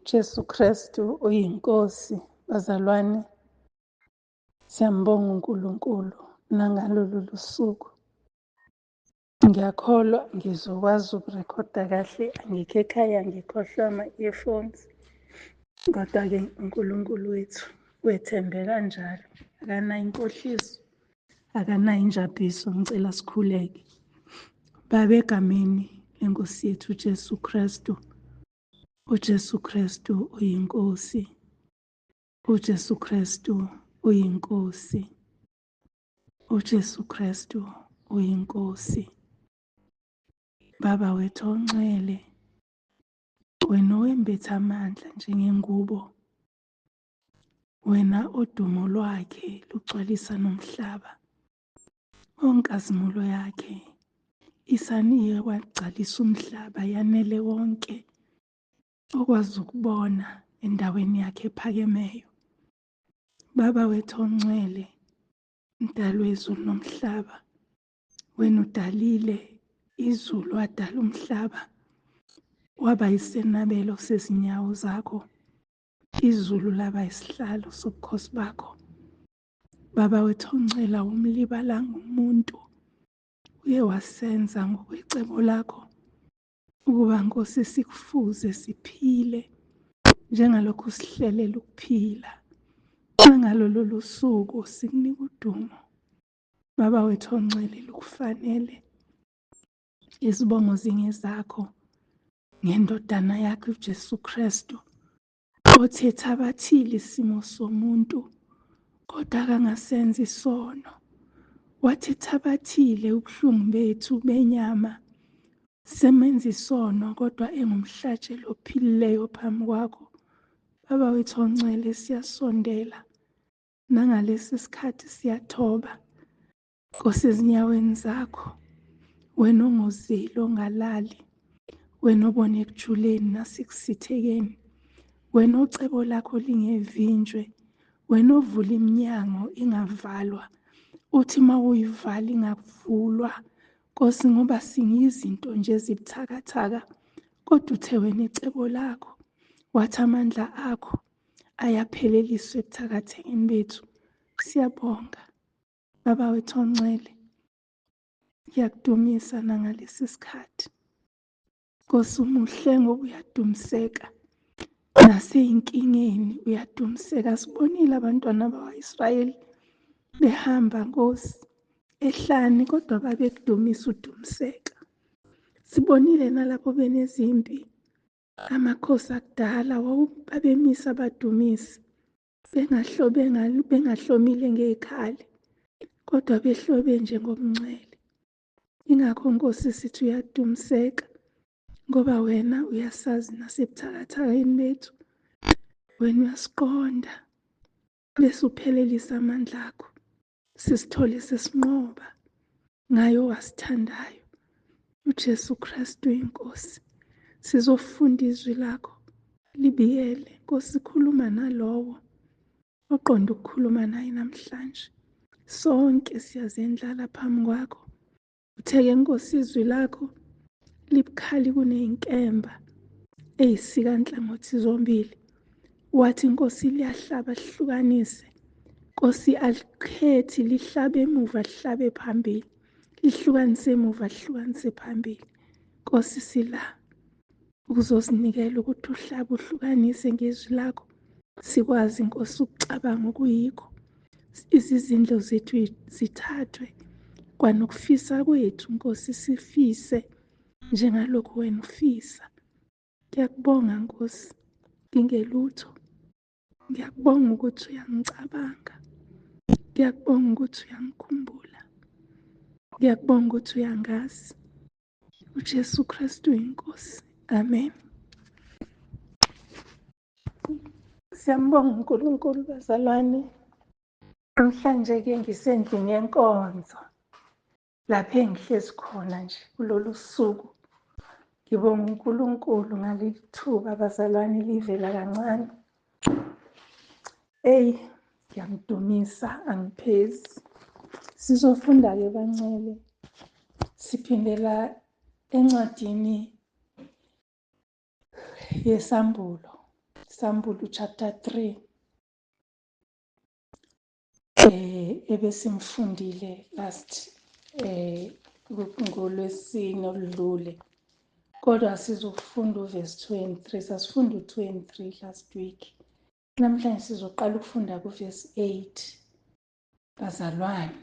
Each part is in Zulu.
Jesu Kristu uyiNkosi, bazalwane. Siyambonga uNkulunkulu nangalolu lusuku. Ngiyakholwa ngizokwazi ukurekhoda kahle, angikho ekhaya ngikhohlwa ama-earphones. Kodwa-ke uNkulunkulu wethu wethembeka njalo, akanayo inkohliso, akanayo injabhiso. Ngicela sikhuleke. Baba, egameni lenkosi yethu uJesu Kristu, uJesu Kristu uyiNkosi, uJesu Kristu uyiNkosi, uJesu Kristu uyiNkosi. Baba wethu ongcwele, wena owembethe amandla njengengubo, wena odumo lwakhe lugcwalisa nomhlaba, onkazimulo yakhe isaniye wagcwalisa umhlaba yanele wonke okwazi ukubona endaweni yakhe ephakemeyo. Baba wethu ongcwele, mdali wezulu nomhlaba, wena udalile izulu, wadala umhlaba, waba yisenabelo sezinyawo zakho, izulu laba isihlalo sobukhosi bakho. Baba wethu ongcwele, awumlibalanga umuntu, uye wasenza ngokwecebo lakho ukuba Nkosi sikufuze siphile njengalokhu sihlelela ukuphila. Nangalo lolu suku sikunika udumo. Baba wethu ongcwele, lukufanele izibongo zingezakho ngendodana yakho uJesu Kristu, othi ethabathile isimo somuntu kodwa akangasenza isono. Wathi ethabathile ubuhlungu bethu benyama, semenza isono kodwa engumhlatshelo ophilileyo phambi kwakho. Baba wethu ongcwele, siyasondela nangalesi sikhathi, siyathoba Nkosi ezinyaweni zakho, wena ongozeli ongalali, wena obona ekujuleni nasekusithekeni, wena ocebo lakho lingevinjwe, wena ovula iminyango ingavalwa, uthi uma uyivala ingavulwa. Nkosi, ngoba singizinto nje ezibuthakathaka, kodwa uthe wena icebo lakho, wathi amandla akho ayapheleliswa ebuthakathekeni bethu. Siyabonga Baba wethu ongcwele, ngiyakudumisa nangalesi sikhathi. Nkosi umuhle ngoba uyadumiseka, nasey'nkingeni uyadumiseka. Sibonile abantwana bakwa-Israyeli behamba Nkosi ehlane, kodwa babekudumisa udumiseka. Sibonile nalapho benezimpi, amakhosi akudala babemisa abadumisi bengahlomile ngey'khali, kodwa behlobe nje ngobungcwele. Ingakho Nkosi sithi uyadumiseka, ngoba wena uyasazi nasebuthakathakeni bethu, wena uyasiqonda bese uphelelisa amandla akho, sisithole sesinqoba ngayo wasithandayo uJesu Kristu inkosi. Sizofunda izwi lakho libiyele Nkosi, khuluma nalowo oqonda ukukhuluma naye namhlanje. Sonke siyazendlala phambi kwakho. Utheke Nkosi izwi lakho libukhali kuneyinkemba eyisika nhlangothi zombili. Wathi Nkosi liyahlaba lihlukanise. Nkosi alikhethi, lihlabe emuva lihlabe phambili, lihlukanise emuva lihlukanise phambili. Nkosi sila ukuzozinikela ukuthi uhlabe uhlukanise ngezwi lakho, sikwazi Nkosi ukucabanga okuyikho, izizindlo zethu zithathwe kwanokufisa kwethu Nkosi, sifise njengalokhu wena ufisa. Ngiyakubonga Nkosi, ngingelutho. Ngiyakubonga ukuthi uyangicabanga, ngiyakubonga ukuthi uyangikhumbula, ngiyakubonga ukuthi uyangazi. uJesu Kristu inkosi. Amen. Siyambonga uNkulunkulu bazalwane. Namhlanje ke ngisendlini yenkonzo lapho engihlezi khona nje kulolu suku. Ngibonga uNkulunkulu ngaleli thuba bazalwane, livela kancane. Eyi, ngiyamdumisa angiphezi. Sizofunda-ke bancele, siphindela encwadini yesambulo. Sambulo chapter 3 ebesimfundile last ngolwesine oludlule, kodwa sizofunda uverse 2 and 3. Sasifunda u2 and 3 last week. Namhlanje sizoqala ukufunda kuverse 8. Bazalwane,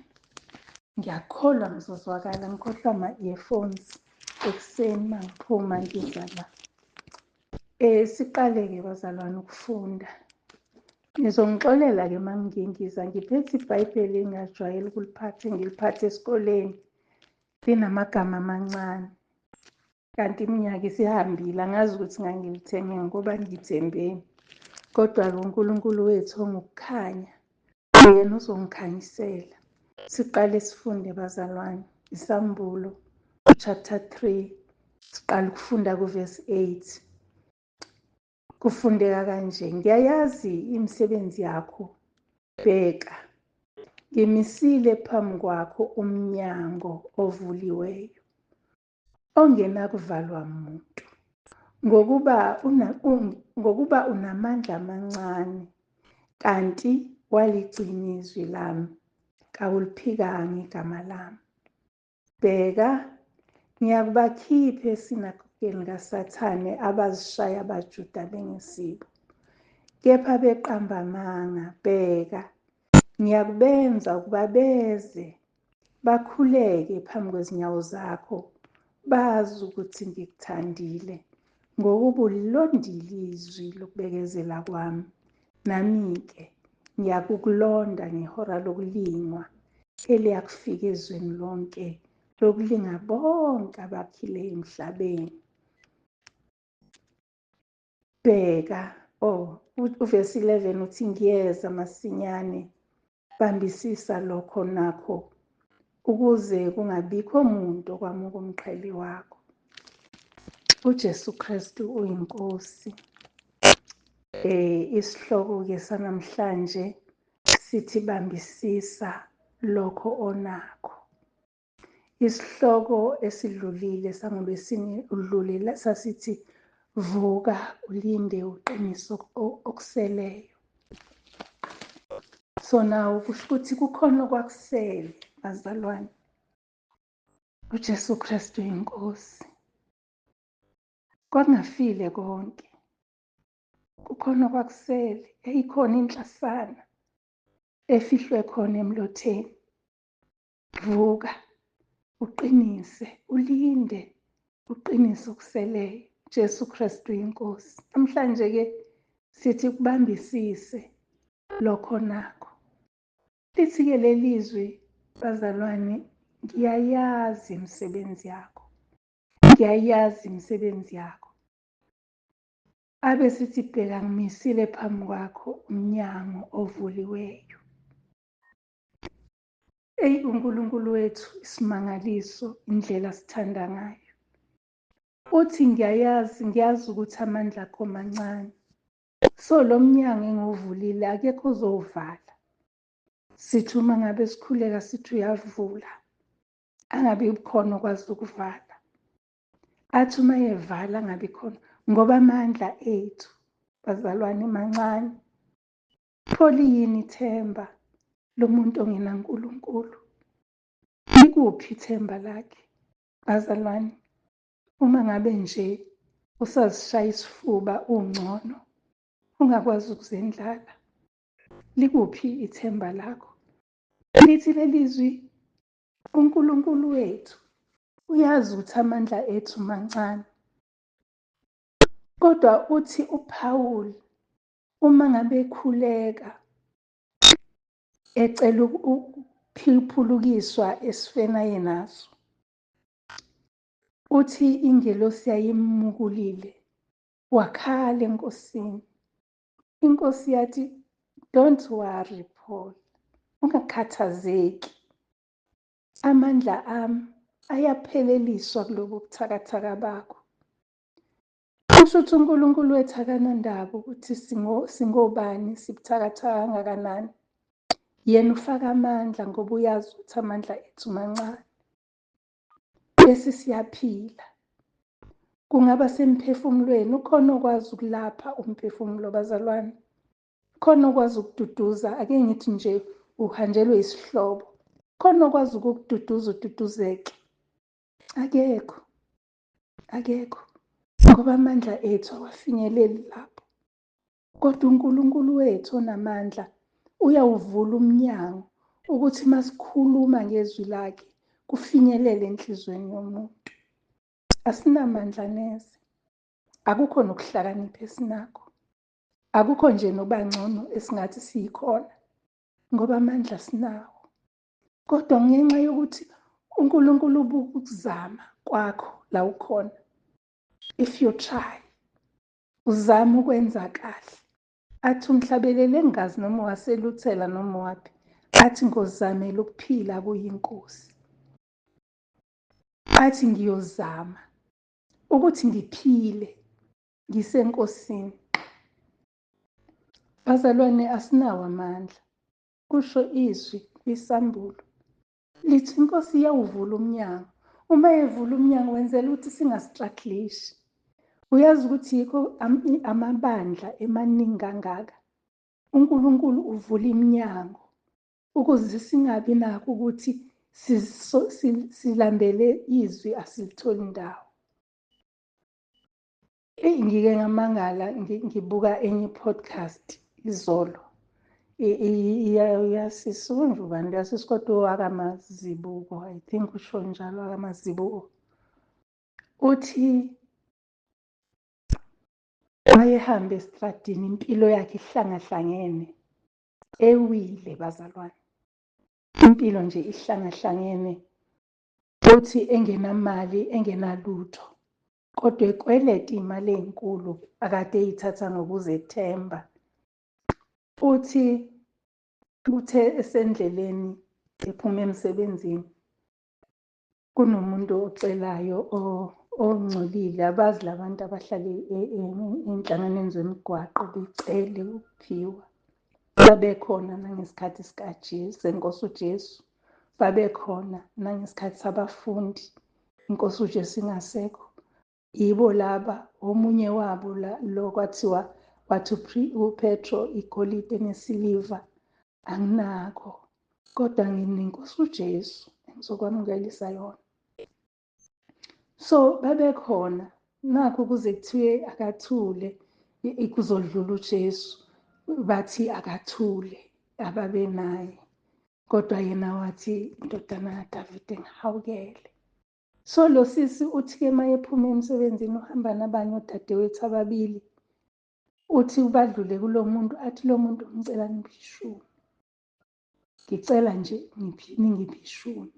ngiyakholwa ngizozwakala, ngikhohlwa ama-earphones ekuseni mangiphuma ngiza la. Siqale-ke bazalwane ukufunda. Nizongixolela-ke uma ngingiza, ngiphethe iBhayibheli engingajwayele ukuliphatha, ngiliphathe esikoleni, linamagama amancane. Kanti iminyaka isihambile, angazi ukuthi ngangilithenge ngoba ngithembeni. Kodwa-ke uNkulunkulu wethu ongukukhanya, yena uzongikhanyisela. Siqale sifunde bazalwane, iSambulo chapter 3, siqala ukufunda kuverse 8. Kufundeka kanje: ngiyayazi imisebenzi yakho, bheka, ngimisile phambi kwakho umnyango ovuliweyo ongenakuvalwa muntu, ngokuba unamandla amancane, kanti waligcina izwi lami, kawuliphikanga igama lami. Bheka, ngiyakubakhipha esinagogeni kaSathane abazishaya abaJuda bengesibo, kepha beqamba amanga. Bheka, ngiyakubenza ukuba beze bakhuleke phambi kwezinyawo zakho, bazi ukuthi ngikuthandile, ngokuba ulilondile izwi lokubekezela kwami. Nami-ke ngiyakukulonda ngehora lokulingwa eliyakufika ezweni lonke, lokulinga bonke abakhileyo emhlabeni. Bheka, oh, uvesi 11 uthi ngiyeza masinyane, bambisisa lokho nakho, ukuze kungabikho muntu okwamuka umqhele wakho. UJesu Kristu uyiNkosi. Isihloko-ke sanamhlanje sithi bambisisa lokho onakho. Isihloko esidlulile sangolwesine udlulile sasithi vuka ulinde uqiniso okuseleyo. So now kusho ukuthi kukhona okwakusele bazalwane. UJesu Kristu inkosi. Kwakungafile konke. Kukhona okwakusele, yayikhona inhlasana efihlwe khona emlotheni. Vuka uqinise, ulinde uqinise okuseleyo. Jesu Kristu inkosi. Namhlanje ke sithi kubambisise lokho nakho. Lithi ke lelizwi bazalwane, ngiyayazi imisebenzi yakho. Ngiyayazi imisebenzi yakho. Abe sithi bheka ngimisile phambi kwakho umnyango ovuliweyo. Eyi uNkulunkulu wethu isimangaliso indlela sithanda ngayo. Uthi ngiyayazi, ngiyazi ukuthi amandla akho mancane. So lo mnyango engiwuvulile akekho ozowuvala. Sithi uma ngabe sikhuleka sithi uyavula, angabi khona okwazi ukuvala. Athi uma evala angabi khona, ngoba amandla ethu bazalwane mancane. Pho liyini ithemba lomuntu ongenaNkulunkulu? Likuphi ithemba lakhe bazalwane? Uma ngabe nje usazishaya isifuba ungcono, ungakwazi ukuzendlala, likuphi ithemba lakho? Lithi lelizwi, uNkulunkulu wethu uyazi ukuthi amandla ethu mancane, kodwa uthi uPaul uma ngabe ekhuleka ecela ukuphulukiswa esifeni ayenaso, uthi ingelosi yayimukulile, wakhala enkosini. Inkosi yathi, don't worry Paul, ungakhathazeki, amandla ami ayapheleliswa kulobu buthakathaka bakho. Kusho ukuthi uNkulunkulu wethu akanandaba ukuthi singobani, sibuthakathaka kangakanani. Yena ufaka amandla ngoba uyazi ukuthi amandla ethu mancane. Bese siyaphila. Kungaba semphefumulweni, ukhona okwazi ukulapha umphefumulo bazalwane, khona okwazi ukududuza. Ake ngithi nje uhanjelwe isihlobo, khona okwazi ukukududuza ududuzeke. Akekho, akekho, ngoba amandla ethu awafinyeleli lapho. Kodwa uNkulunkulu wethu onamandla uyawuvula umnyango ukuthi masikhuluma ngezwi lakhe kufinyelele enhliziyweni yomuntu. Asinamandla neze, akukho nokuhlakanipha esinakho, akukho nje nobangcono esingathi siyikhona, ngoba amandla sinawo. Kodwa ngenxa yokuthi uNkulunkulu ubuka ukuzama kwakho la ukhona, if you try, uzama ukwenza kahle, athi umhlabeleli engazi noma waseluthela noma waphi, athi ngozamela ukuphila kuyinkosi, athi ngiyozama ukuthi ngiphile ngisenkosini. Bazalwane, asinawo amandla, kusho izwi kwisambulo lithi inkosi iyawuvula umnyango. Uma evula umnyango wenzela ukuthi singastrugglishi. Uyazi ukuthi yikho amabandla emaningi kangaka, uNkulunkulu uvula iminyango ukuze singabi nakho ukuthi silambele izwi asilitholi indawo. Eyi, ngike ngamangala ngibuka enye podcast izolo, uyasisi ubani uyasisi kodwa owakamazibuko, I think usho njalo, wakamazibuko, uthi wayehamba estradini impilo yakhe ihlangahlangene, ewile bazalwane, impilo nje ihlangahlangene, uthi engenamali engenalutho, kodwa ekweleta imali enkulu akade eyithatha ngokuzethemba. Uthi uthe esendleleni ephuma emsebenzini, kunomuntu ocelayo ongcolile, abazi labantu abahlale enhlanganweni zemigwaqo becele ukuphiwa. Babekhona nangesikhathi sikaJesu, senkosi uJesu, babekhona nangesikhathi sabafundi, inkosi uJesu ingasekho. Yibo laba, omunye wabo lo kwathiwa wathi uPetro, igolide nesiliva anginakho, kodwa nginenkosi uJesu engizokwamukelisa yona. So babekhona, nakho kuze kuthiwe akathule, kuzodlula uJesu, bathi akathule ababenaye, kodwa yena wathi indodana kaDavide ngihawukele. So lo sisi uthi-ke uma ephuma emsebenzini uhamba nabanye odadewethu ababili, uthi ubadlule kulo muntu, athi lo muntu ngicela ngiphe ishumi, ngicela nje ningiphe ishumi.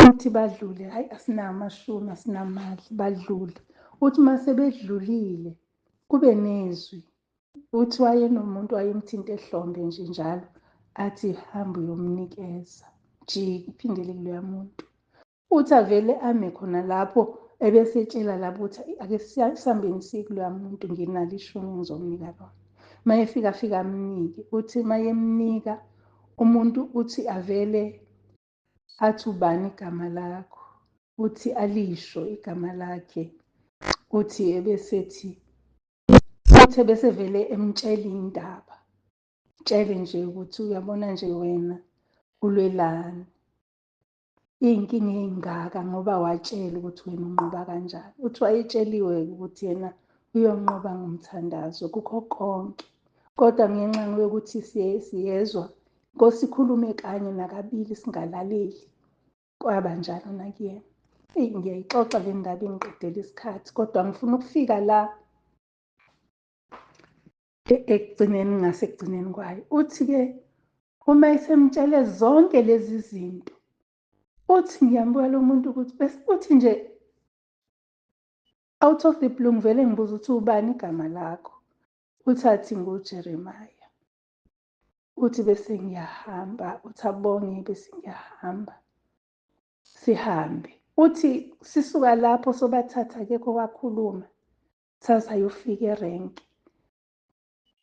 Uthi badlule, hayi asinawo amashumi, asinamali, badlule. Uthi uma sebedlulile kube nezwi, uthi wayenomuntu wayemthinta ehlombe nje njalo, athi hamba uyomnikeza, jika uphindele kuloya muntu. Uthi avele ame khona lapho ebesetshela labo ukuthi ake sihambeni siye kuloya muntu, nginalo ishumi ngizomnika lona. Uma efika afika amnike, uthi uma emnika umuntu uthi avele athi ubani igama lakho, uthi alisho igama lakhe, uthi ebesethi, uthi ebesevele emtshela indaba, tshele nje ukuthi uyabona nje wena ulwelani, iy'nkinga ey'ngaka, ngoba watshela ukuthi wena unqoba kanjani. Uthi wayetsheliwe ukuthi yena uyonqoba ngomthandazo kukho konke, kodwa ngenxa yokuthi siyezwa Nkosi ikhulume kanye nakabili singalaleli, kwaba njalo nakuyena. Eyi, ngiyayixoxa le ndaba ingiqedela isikhathi, kodwa ngifuna ukufika la ekugcineni, ngasekugcineni kwayo. Uthi-ke uma esemtshele zonke lezi zinto, uthi ngiyambuka lo muntu ukuthi bese uthi nje out of the blue ngivele ngibuza ukuthi ubani igama lakho, uthi athi nguJeremiah. Uthi bese ngiyahamba, uthi abonge bese ngiyahamba, sihambe. Uthi sisuka lapho sobathatha, akekho wakhuluma, sasayofika erenki.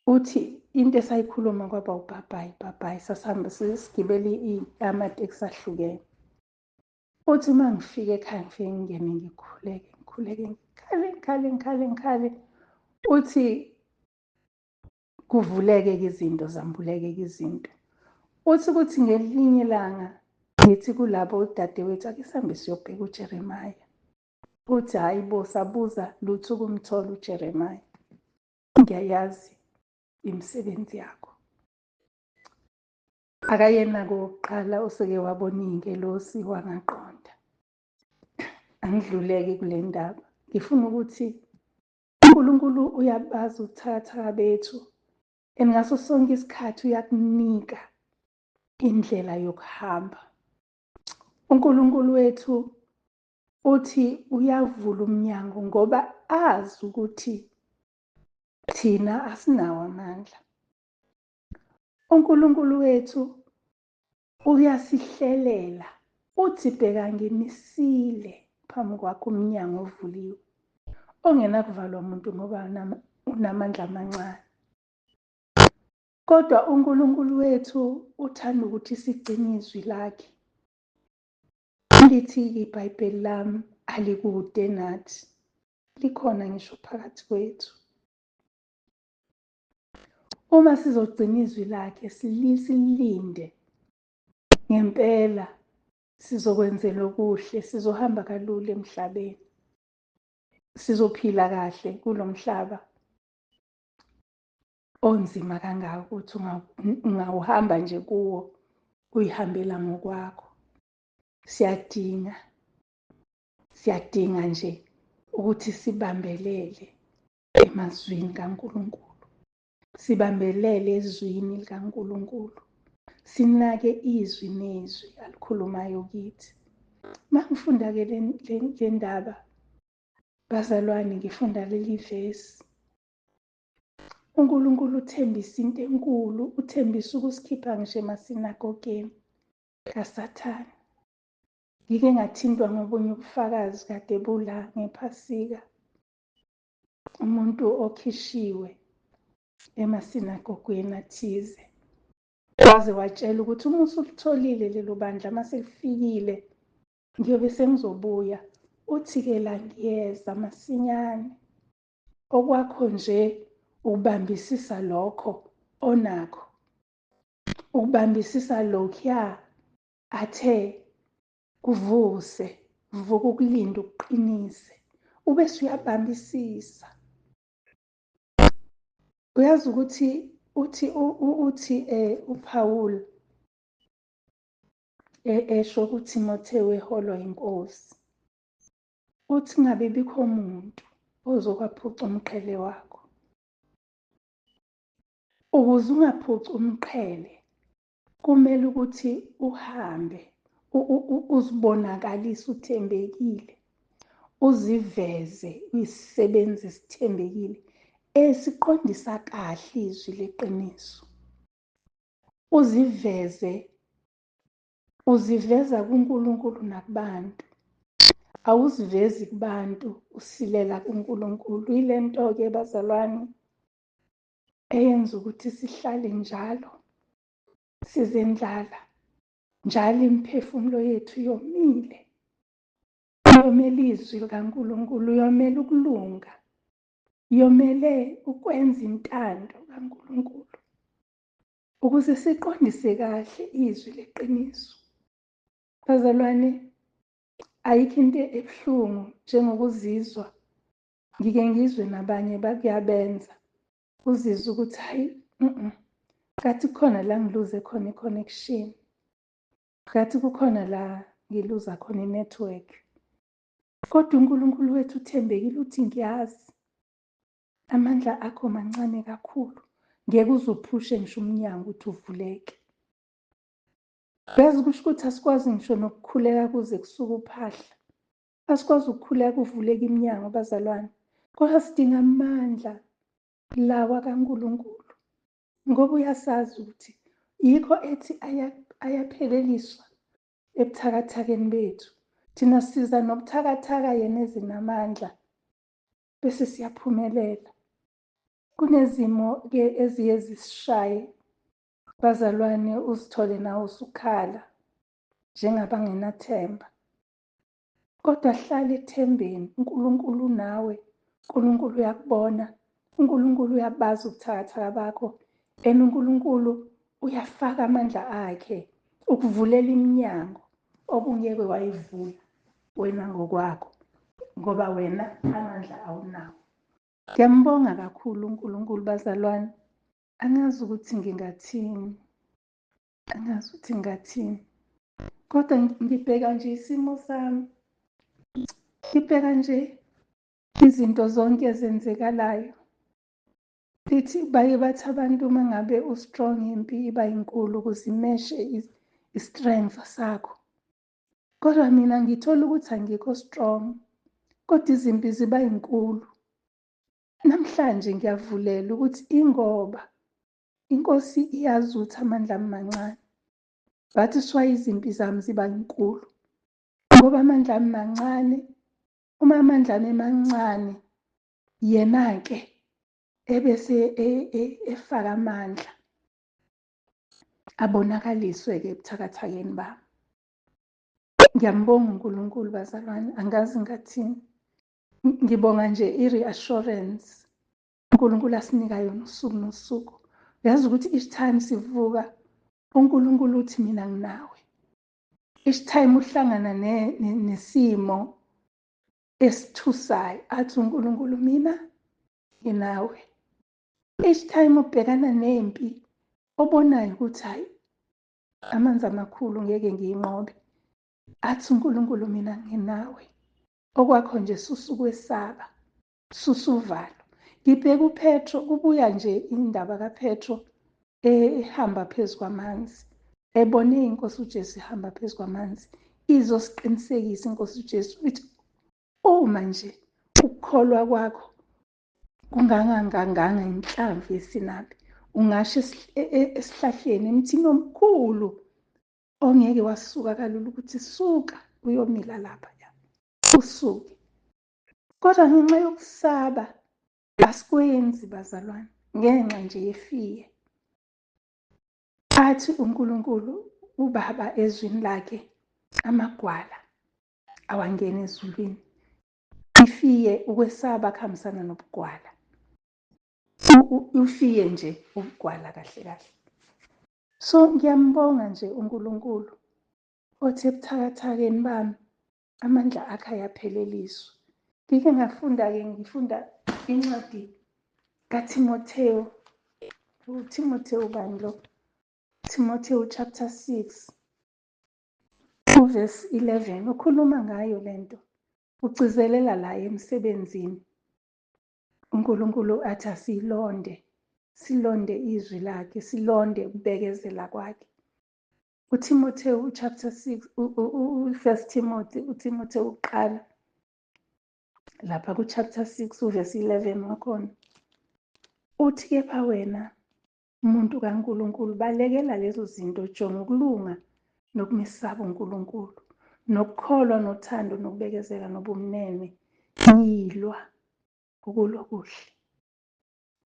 Uthi into esayikhuluma kwaba ubhabhayi bhabhayi, sasihamba sigibele amateksi ahlukene. Uthi uma ngifika ekhaya ngifike ngingene ngikhuleke ngikhuleke Ngikhale, ngikhale, ngikhale, ngikhale. Uthi kuvuleke-ke izinto, zambuleke-ke izinto. Uthi ukuthi ngelinye ilanga ngithi kulabo udadewethu ake sihambe siyobheka uJeremiah. Uthi hhayi bo, sabuza lutho ukumthola uJeremiah. Ngiyayazi imisebenzi yakho. Akayena kokuqala oseke wabona iy'ngelosi wangaqonda. Angidluleke kule ndaba. Ngifuna ukuthi uNkulunkulu uyabazi ubuthakathaka bethu, and ngaso sonke isikhathi uyakunika indlela yokuhamba. uNkulunkulu wethu uthi uyavula umnyango ngoba azi ukuthi thina asinawo amandla. uNkulunkulu wethu uyasihlelela, uthi bheka ngimisile phambi kwakho umnyango ovuliwe ongenakuvalwa umuntu ngoba unamandla amancane. Kodwa uNkulunkulu wethu uthanda ukuthi sigcine izwi lakhe. Lithi iBhayibheli lami alikude nathi, likhona ngisho phakathi kwethu. Uma sizogcina izwi lakhe silinde ngempela sizokwenzela okuhle, sizohamba kalula emhlabeni, sizophila kahle kulomhlaba onzima kangaka ukuthi ungawuhamba nje kuwo uyihambela ngokwakho. Siyadinga, siyadinga nje ukuthi sibambelele emazwini kaNkulunkulu, sibambelele ezwini likaNkulunkulu, sinake izwi nezwi alikhulumayo kithi. Mangifunda-ke le ndaba bazalwane, ngifunda leli vesi. uNkulunkulu uthembisa into enkulu, uthembisa ukusikhipha ngisho emasinagogeni kaSathane. Ngike ngathintwa ngobunye ubufakazi kade bula ngePhasika. Umuntu okhishiwe emasinagogweni athize waze watshela ukuthi uma usulitholile lelo bandla, uma selifikile ngiyobe sengizobuya. Uthi-ke la ngiyeza masinyane. Okwakho nje ukubambisisa lokho onakho, ukubambisisa lokhuya athe kuvuse, vuka ukulinda ukuqinise, ubese uyabambisisa. Uyazi ukuthi uthi uthi uPaul esho kuThimothewu eholwa inkosi, uthi ngabe bikho umuntu ozokwaphuca umqhele wakho. Ukuze ungaphuci umqhele kumele ukuthi uhambe uzibonakalise uthembekile, uziveze uyisisebenzi esithembekile esiqondisa kahle izwi leqiniso. Uziveze, uziveza kuNkulunkulu nakubantu. Awuzivezi kubantu, usilela kuNkulunkulu. Yile nto-ke bazalwane eyenza ukuthi sihlale njalo sizendlala, njalo imiphefumulo yethu yomile, yomele izwi likaNkulunkulu, yomele ukulunga, yomele ukwenza intando kaNkulunkulu, ukuze siqondise kahle izwi leqiniso. Bazalwane, ayikho into ebuhlungu njengokuzizwa, ngike ngizwe nabanye bakuyabenza, uzizwe ukuthi hayi, ngathi kukhona la ngiluze khona i-connection, ngathi kukhona la ngiluza khona i-network. Kodwa uNkulunkulu wethu uthembekile, uthi ngiyazi amandla akho mancane kakhulu, ngeke uze uphushe ngisho umnyango ukuthi uvuleke. Yazi kusho ukuthi asikwazi ngisho nokukhuleka kuze kusuke uphahla, asikwazi ukukhuleka kuvuleke iminyango bazalwane, kodwa sidinga amandla lawa kaNkulunkulu, ngoba uyasazi ukuthi yikho ethi ayapheleliswa ebuthakathakeni bethu. Thina siza nobuthakathaka, yena ezinamandla, bese siyaphumelela. Kunezimo-ke eziye zisishaye bazalwane, uzithole nawe usukhala njengabangenathemba. Kodwa hlala ethembeni, uNkulunkulu unawe, uNkulunkulu uyakubona, uNkulunkulu uyabazi ubuthakathaka bakho, and uNkulunkulu uyafaka amandla akhe ukuvulela iminyango obungeke wayivula wena ngokwakho, ngoba wena amandla awunawo. Ngiyambonga kakhulu uNkulunkulu bazalwane. Angazi ukuthi ngingathini, angazi ukuthi ngingathini, kodwa ngibheka nje isimo sami, ngibheka nje izinto zonke ezenzekalayo. Lithi baye bathi abantu uma ngabe u-strong impi iba yinkulu ukuze imeshe i-strength sakho. Kodwa mina ngithola ukuthi angikho strong, kodwa izimpi ziba yinkulu. Namhlanje ngiyavulela ukuthi ingoba inkosi iyazi ukuthi amandla ami mancane, bathi swaye izimpi zami ziba yinkulu ngoba amandla ami mancane. Uma amandla ami emancane, yena-ke ebese efaka amandla abonakaliswe-ke ebuthakathakeni bami. Ngiyambonga uNkulunkulu bazalwane, angazi ngathini. Ngibonga nje i-reassurance uNkulunkulu asinika yona usuku nosuku. Uyazi ukuthi each time sivuka uNkulunkulu uthi mina nginawe. Each time uhlangana nesimo esithusayo athi uNkulunkulu mina nginawe. Each time ubhekana nempi obonayo ukuthi hayi amanzi amakhulu ngeke ngiyinqobe, athi uNkulunkulu mina nginawe. Okwakho nje susa ukwesaba, susa uvalo. Ngibheka uPetro, kubuya nje indaba kaPetro ehamba phezu kwamanzi, ebone inkosi uJesu ihamba phezu kwamanzi. Izosiqinisekisa inkosi uJesu ithi uma nje ukukholwa kwakho kunganganganganga inhlamvu yesinapi, ungasho esihlahleni emthini omkhulu ongeke wasuka kalula ukuthi suka uyomila lapha, usuke. Kodwa ngenxa yokusaba asikwenzi bazalwane, ngenxa nje yefiye. Athi uNkulunkulu ubaba ezwini lakhe amagwala awangeni ezulwini. Ifiye ukwesaba kuhambisana nobugwala. Ufiye nje ubugwala kahle kahle. So ngiyambonga nje uNkulunkulu othi ebuthakathakeni bami amandla akhe ayapheleliswa. Ngike ngafunda-ke, ngifunda incwadi kaThimotheo. UThimotheo bani lo? Timotheo chapter 6 uverse 11 ukhuluma ngayo lento, ugcizelela la emsebenzini. uNkulunkulu athi asilonde, silonde izwi lakhe, silonde ukubekezela kwakhe. uTimotheo chapter 6, u-First Timothy, uTimotheo uqala lapha ku-chapter 6 uverse 11 wakhona uthi kepha wena muntu kaNkulunkulu balekela lezo zinto, jonga ukulunga nokumesaba uNkulunkulu nokukholwa nothando nokubekezela nobumnene, yilwa ukulwa kuhle.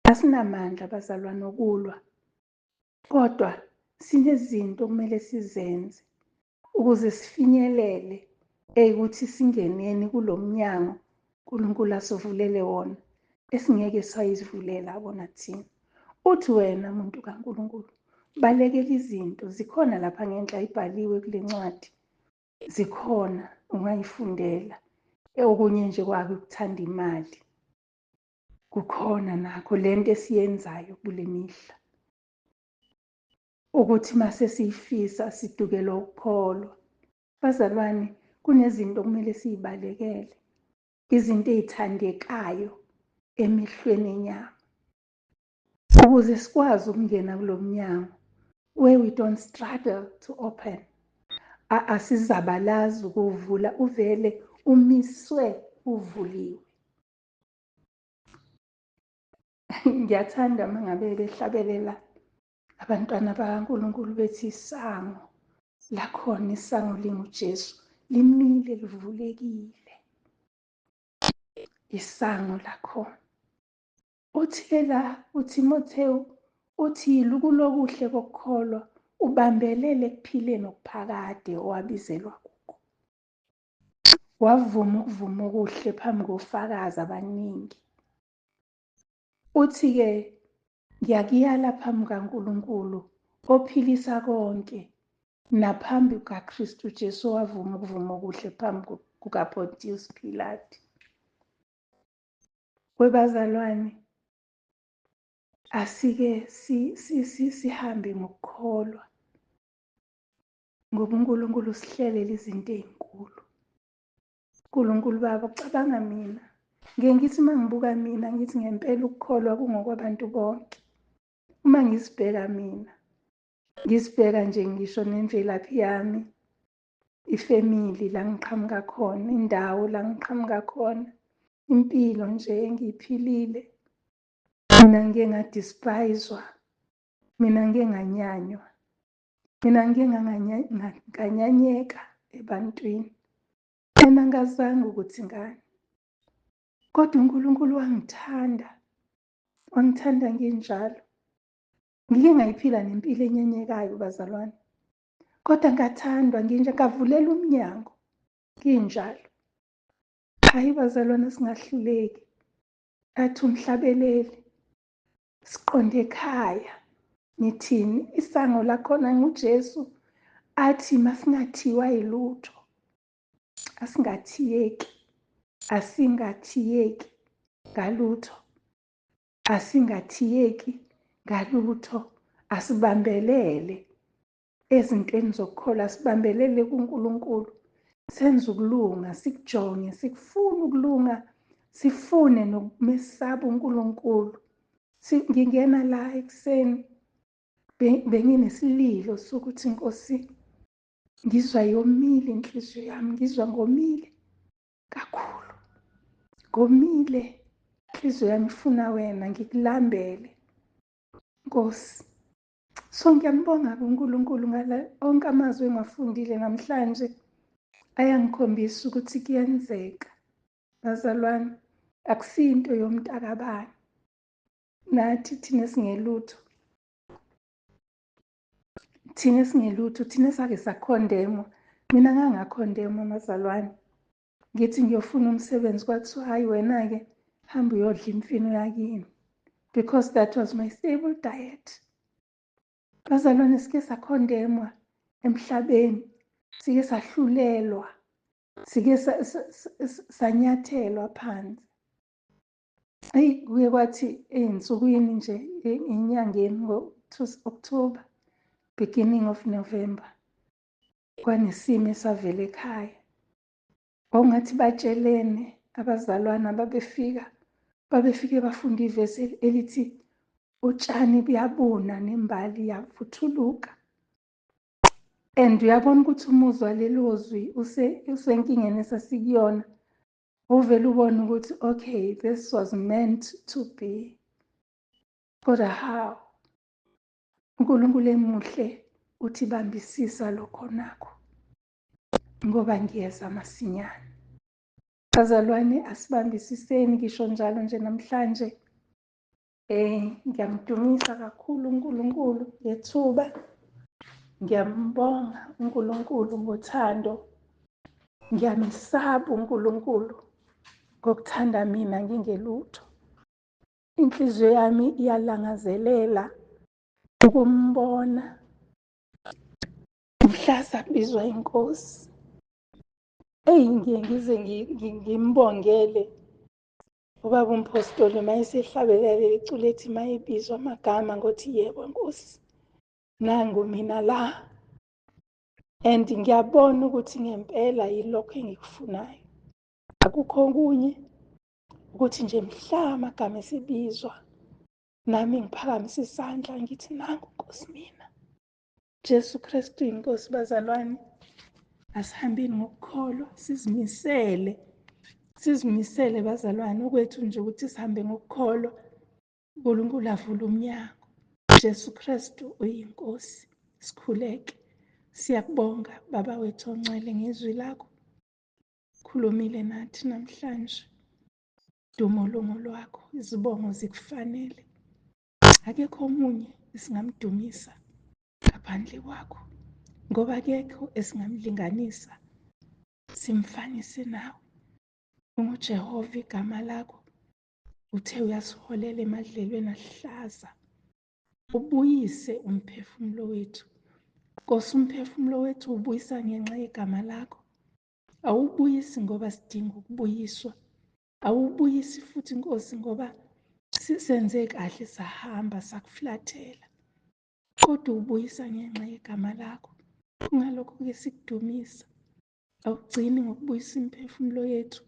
Asinamandla bazalwane okulwa, kodwa sinezinto okumele sizenze ukuze sifinyelele ekuthi singeneni kulomnyango uNkulunkulu asivulele wona esingeke sayivulela wona thina. Uthi wena muntu kaNkulunkulu balekela izinto, zikhona lapha ngenhla ibhaliwe kule ncwadi, zikhona ungayifundela. Okunye nje kwako ukuthanda imali kukhona nakho lento esiyenzayo kule mihla, ukuthi mase siyifisa sidukelwa ukukholwa. Bazalwane, kunezinto okumele siyibalekele, izinto ezithandekayo emehlweni enyama, ukuze sikwazi ukungena kulo mnyango where we don't struggle to open. Asizabalazi ukuvula, uvele umiswe uvuliwe. Ngiyathanda uma ngabe behlabelela abantwana bakaNkulunkulu bethi isango lakhona, isango linguJesu, limile livulekile isango lakhona. Uthi-ke la uThimothewu uthi lukulokuhle kokukholwa ubambelele ekuphileni okuphakade owabizelwa kukho. Wavuma ukuvuma okuhle phambi kofakazi abaningi. Uthi-ke ngiyakuyala phambi kaNkulunkulu ophilisa konke naphambi kukaKristu Jesu owavuma ukuvuma okuhle phambi kukaPontius Pilate. Webazalwane, asike sihambe ngokukholwa ngoba uNkulunkulu usihlelela izinto ezinkulu. uNkulunkulu Baba, ucabanga mina. Ngike ngithi uma ngibuka mina ngithi ngempela ukukholwa kungokwabantu bonke. Uma ngisibheka mina, ngisibheka nje ngisho nemvelaphi yami, ifemili la ngiqhamuka khona, indawo la ngiqhamuka khona, impilo nje engiyiphilile. Mina ngike ngadespise-wa, mina ngike nganyanywa, mina ngike nganyanyeka ebantwini. And angazange ukuthi ngani. Kodwa uNkulunkulu wangithanda, wangithanda nginjalo. Ngike ngayiphila nempilo enyenyekayo bazalwane. Kodwa ngathandwa nginje, ngavulela umnyango nginjalo. Hayi bazalwane, singahluleki. Athi umhlabeleli, siqonde ekhaya. Ngithini? Isango lakhona nguJesu. Athi masingathiwa yilutho. Asingathiyeki. Asingathiyeki ngalutho. Asingathiyeki ngalutho. Asibambelele ezintweni zokukholwa, sibambelele kuNkulunkulu. Senze ukulunga, sikujonge, sikufune ukulunga, sifune nokumesaba uNkulunkulu. Ngingena la ekuseni benginesililo sokuthi Nkosi, ngizwa yomile inhliziyo yami, ngizwa ngomile kakhulu, ngomile inhliziyo yami ifuna wena, ngikulambele Nkosi. So ngiyambonga kuNkulunkulu ngala onke amazwi engiwafundile namhlanje ayangikhombisa ukuthi kuyenzeka bazalwane, akusinto yomntakabani. Nathi thina singelutho, thina singelutho, thina sake sakhondemwa. Mina ngangakhondemwa mazalwane, ngithi ngiyofuna umsebenzi kwathiwa hayi wena-ke hamba uyodla imfino yakini, because that was my stable diet. Bazalwane, sike sakhondemwa emhlabeni, sike sahlulelwa, sike sanyathelwa phansi. Eyi, kuye kwathi ey'nsukwini nje, enyangeni ngo-October, beginning of November, kwanesimo esavela ekhaya. Kwakungathi batshelene abazalwane ababefika, babefike bafunda ivesi elithi utshani buyabuna nembali iyavuthuluka. And uyabona ukuthi umuzwa lelo zwi usenkingeni esasikuyona, uvele ubone ukuthi okay, this was meant to be. Kodwa how? uNkulunkulu emuhle uthi bambisisa lokho nakho, ngoba ngiyeza masinyane. Bazalwane, asibambisiseni ngisho njalo nje namhlanje. Ngiyamdumisa kakhulu uNkulunkulu ngethuba. Ngiyambonga uNkulunkulu ngothando. Ngiyamesaba uNkulunkulu ngokuthanda mina ngingelutho. Inhliziyo yami iyalangazelela ukumbona mhla sabizwa inkosi. Eyi, ngiye ngize ngimbongele ubaba umpostoli uma esehlabelela leli culo ethi uma ebizwa amagama ngothi yebo Nkosi, nangu mina la. And ngiyabona ukuthi ngempela yilokho engikufunayo, akukho okunye, ukuthi nje mhla amagama esibizwa nami ngiphakamise isandla ngithi nangu Nkosi mina. Jesu Kristu inkosi. Bazalwane, asihambeni ngokukholwa, sizimisele, sizimisele bazalwane. Okwethu nje ukuthi sihambe ngokukholwa, uNkulunkulu avule umnyango. Jesu Kristu uyinkosi. Sikhuleke. Siyakubonga Baba wethu ongcwele ngezwi lakho, khulumile nathi namhlanje. Dumo lungo lwakho, izibongo zikufanele. Akekho omunye esingamdumisa ngaphandle kwakho, ngoba akekho esingamlinganisa Simfanise nawe. UnguJehova igama lakho. Uthe uyasiholela emadlelweni ahlaza. Ubuyise umphefumulo wethu. Nkosi, umphefumulo wethu ubuyisa ngenxa yegama lakho. Awubuyisi ngoba sidinga ukubuyiswa. Awubuyisi futhi Nkosi ngoba sisenze kahle sahamba sakuflathela. Kodwa ubuyisa ngenxa yegama lakho. Kungalokho-ke sikudumisa. Awugcini ngokubuyisa imiphefumulo yethu.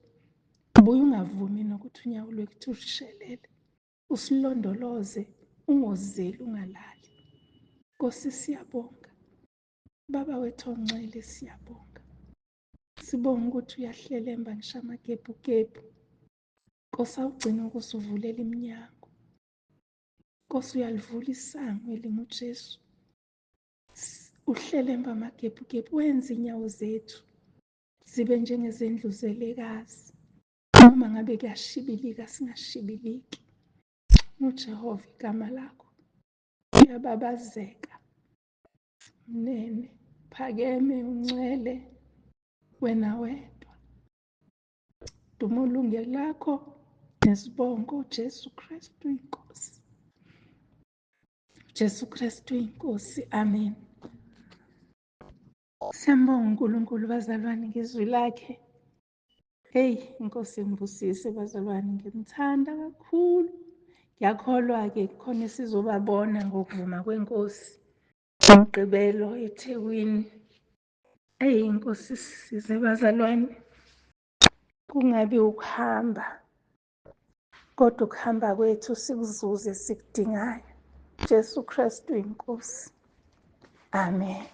Ubuye ungavumi nokuthi unyawo lwethu lushelele. Usilondoloze, ungozeli, ungalali. Nkosi siyabonga. Baba wethu ongcwele siyabonga. Sibonga ukuthi uyahlelemba ngisho amagebhugebhu. Nkosi awugcini ukusivulela iminyango. Nkosi uyalivula isango elinguJesu. Uhlelemba amagebhugebhu wenze inyawo zethu zibe njengezendluzelekazi. Noma ngabe kuyashibilika singashibiliki. UJehova igama lakho uyababazeka. Mnene, phakeme, uncwele wena wedwa. Duma ulungelo lakho nesibongo Jesu Kristu inkosi. Jesu Kristu inkosi. Amen. Siyambonga uNkulunkulu bazalwane ngezwi lakhe. Hey, inkosi ingibusise bazalwane, ngimthanda kakhulu. Ngiyakholwa-ke khona esizobabona ngokuvuma kwenkosi. Umgqibelo eThekwini. Eyi, inkosi sisize bazalwane. Kungabi ukuhamba, kodwa ukuhamba kwethu sikuzuze esikudingayo. Jesu Kristu inkosi. Amen.